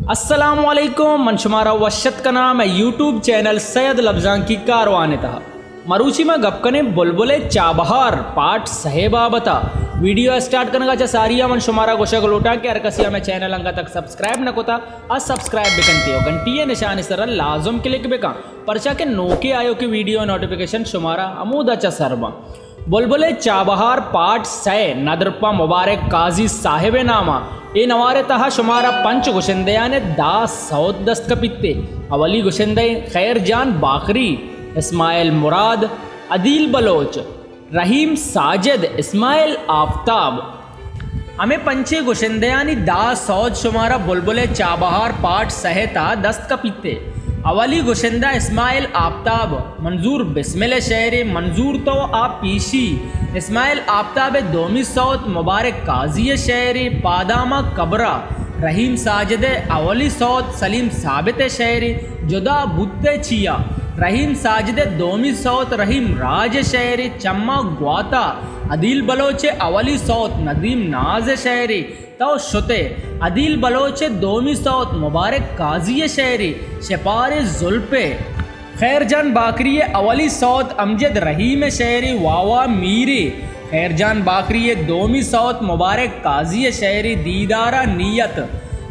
السلام علیکم، من شمارا وش اتک کناں مئے یوٹیوب چینل سید لبزانکی کاروان ءِ تہا۔ مروچی ما گپ کنیں بلبل ءِ چابہار پارٹ سہ ءِ بابت ءَ۔ ویڈیو ءِ اسٹارٹ کنگ ءَ چہ ساری ءَ من شمارا گوشگ لوٹاں کہ ہر کسی ءَ مئے چینل انگت تک سبسکرائب نہ کتا آ سبسکرائب بکن تے و گھنٹی ءِ نشان ءِ سرا لازم کلک بکن، پرچا کہ نوکیں آیوکیں ویڈیو ءِ نوٹیفیکیشن شمارا ہمودا چہ سر باں۔ بلبل ءِ چابہار پارٹ سئے، ندر پہ مبارک قاضی صاحب ءِ نام ءَ۔ اے نوار ءِ تہا شمارا پنچ گشندیانی دہ سوت دست کپیت۔ اولی گشندہ خیر جان باقری، اسماعیل مراد، عدیل بلوچ، رحیم ساجد، اسماعیل آفتاب۔ ہمے پنچیں گشندیانی دہ سوت شمارا بلبل ءِ چابہار پارٹ سہ ءِ تہا دست کپیت۔ اولی گشندہ اسماعیل آفتاب، منظور بسمل ءِ شئیرے، منظور تو آ پیشی۔ اسماعیل آفتاب ءِ دومی سوت مبارک قاضی ءِ شئیرے، پاداما کبرا۔ رحیم ساجد ءِ اولی سوت سلیم ثابت ءِ شئیرے، جدا بوت ئے چیا۔ رحیم ساجد ءِ دومی سوت رحیم راج ءِ شئیرے، چما گواتا۔ عدیل بلوچ ءِ اولی سوت ندیم ناز ءِ شئیرے، تو شت ئے۔ عدیل بلوچ ءِ دومی سوت مبارک قاضی ءِ شئیرے، شپاریں زلپے۔ خیر جان باقری ءِ اولی سوت امجد رحیم ءِ شئیرے، واہ واہ میرے۔ خیر جان باقری ءِ دومی سوت مبارک قاضی ءِ شئیرے، دیدار ءِ نیت۔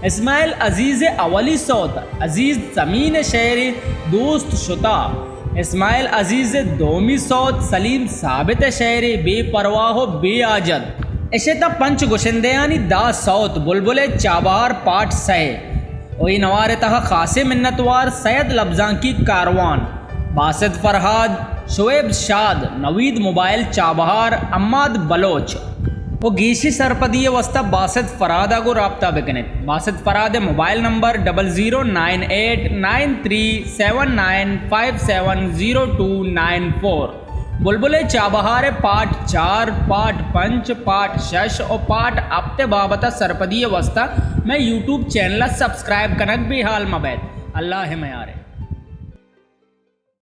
اسماعیل عزیز ءِ اولی سوت عزیز سمین ءِ شئیرے، دوست شتا۔ اسماعیل عزیز ءِ دومی سوت سلیم ثابت ءِ شئیرے، بے پرواہ و بے حاجت۔ اش اتاں پنچ گشندیانی دہ سوت بلبل ءِ چابہار پارٹ سئے۔ و اے نوار ءِ تہا خاصیں منتوار سید لبزانکی کاروان، باسط فرہاد، شعیب شاد، نوید موبائل چابہار، عماد بلوچ۔ و گیشیں سرپدی ءِ واسطہ باسط فرہاد ءَ گوں رابطہ بکن ات۔ باسط فرہاد ءِ mobile number double zero nine eight nine three seven nine five seven zero two nine four. بلبل ءِ چابہار ءِ پارٹ چار، پارٹ پنچ، پارٹ شش و پارٹ ہپت ءِ بابت ءَ سرپدی ءِ واسطہ مئے یوٹیوب چینل ءَ سبسکرائب کنگ بے حال مہ بیت۔ اللہ ءِ میار ات۔